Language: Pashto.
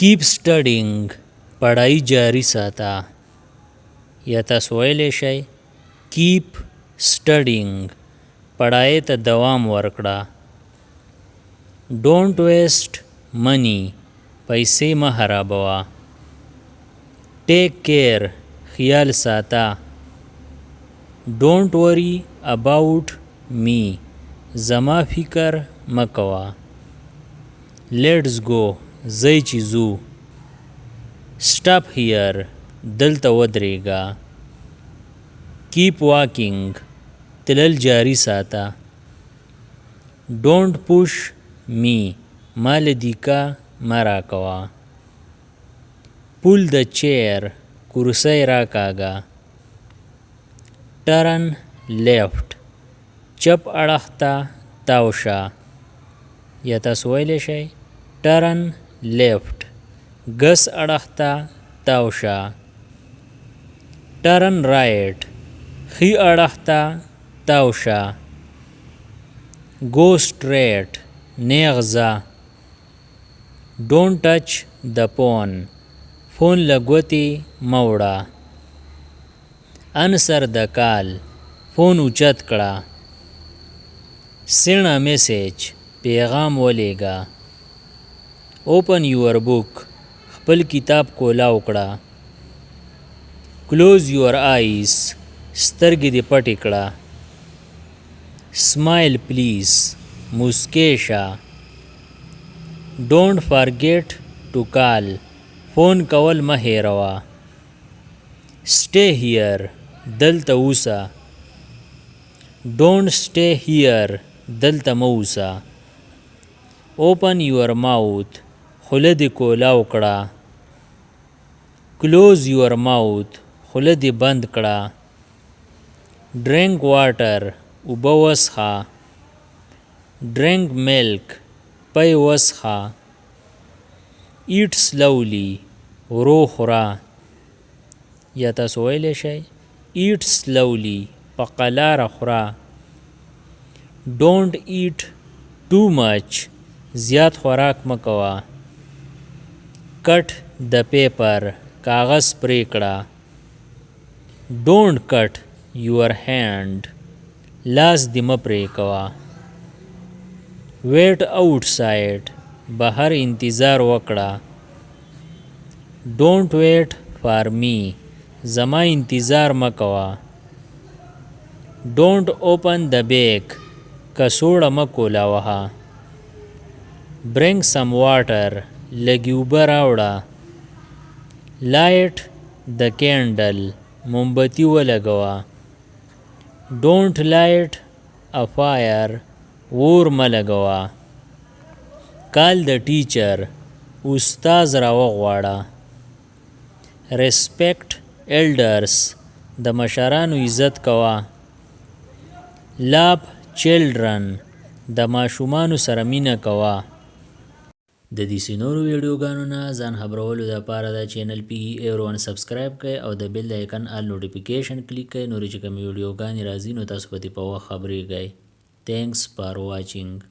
Keep studying، پڑھائی جاری ساته، یا تاسو ویلی شئ Keep studying، پڑھائی ته دوام ورکړه. Don't waste money، پیسې مه خرابوه. Take care، خیال ساته. Don't worry about me، زما فکر مه کوه. Let's go، ځئ چې ځو. Stop here، دلته ودرېږه. Keep walking، تلل جاري ساته. Don't push me، ما له دیکه مه راکوه. Pull the chair، کرسۍ راکاږه. Turn left، چپ اړخ ته تاو شه، یا تاسو ویلی شئ Turn left، ګس اړخ ته تاو شه. Turn right، ښي اړخ ته تاو شه. Go straight، نیغ ځه. Don't touch the phone، phone له ګوتې مه وړه. Answer the call، phone اوچت کړه. Send a message، پیغام ولیږه. Open your book، خپل کتاب کولاو کړه. Close your eyes، سترګې دې پټې کړه. Smile please، موسکی شه. Don't forget to call، phone کول مه هېروه. Stay here، دلته اوسه. Don't stay here، دلته مه اوسه. Open your mouth، خوله دې کولاو کړه. Close your mouth، خوله دې بند کړه. Drink water، اوبه وڅښه. Drink milk، پی وڅښه. Eat slowly، ورو خوره، یا تاسو ویلی شئ Eat slowly، په قلاره خوره. Don't eat too much، زیات خوراک مه کوه. Cut the paper، کاغذ پرې کړه. Don't cut your hand، لاس دې مه پرې کوه. Wait outside، بهر انتظار وکړه. Don't wait for me، زما انتظار مه کوه. Don't open the bag، کڅوړه مه کولاوه. Bring some water، لږې اوبه راوړه. Light the candle، مومبتي ولګوه. Don't light a fire، اور مه لګوه. Call the teacher، استاد راوغواړه. Respect elders، د مشرانو عزت کوه. Love children، د ماشومانو سره مینه کوه. د دې نورو ویډیوګانو نه ځان خبرولو لپاره دا چینل پی ایور سبسکرایب کړئ او د bell icon all notification click کړئ، نورې چې کوم ویډیوګانې راځي نو تاسو به په وخت خبرېږئ. Thanks for watching.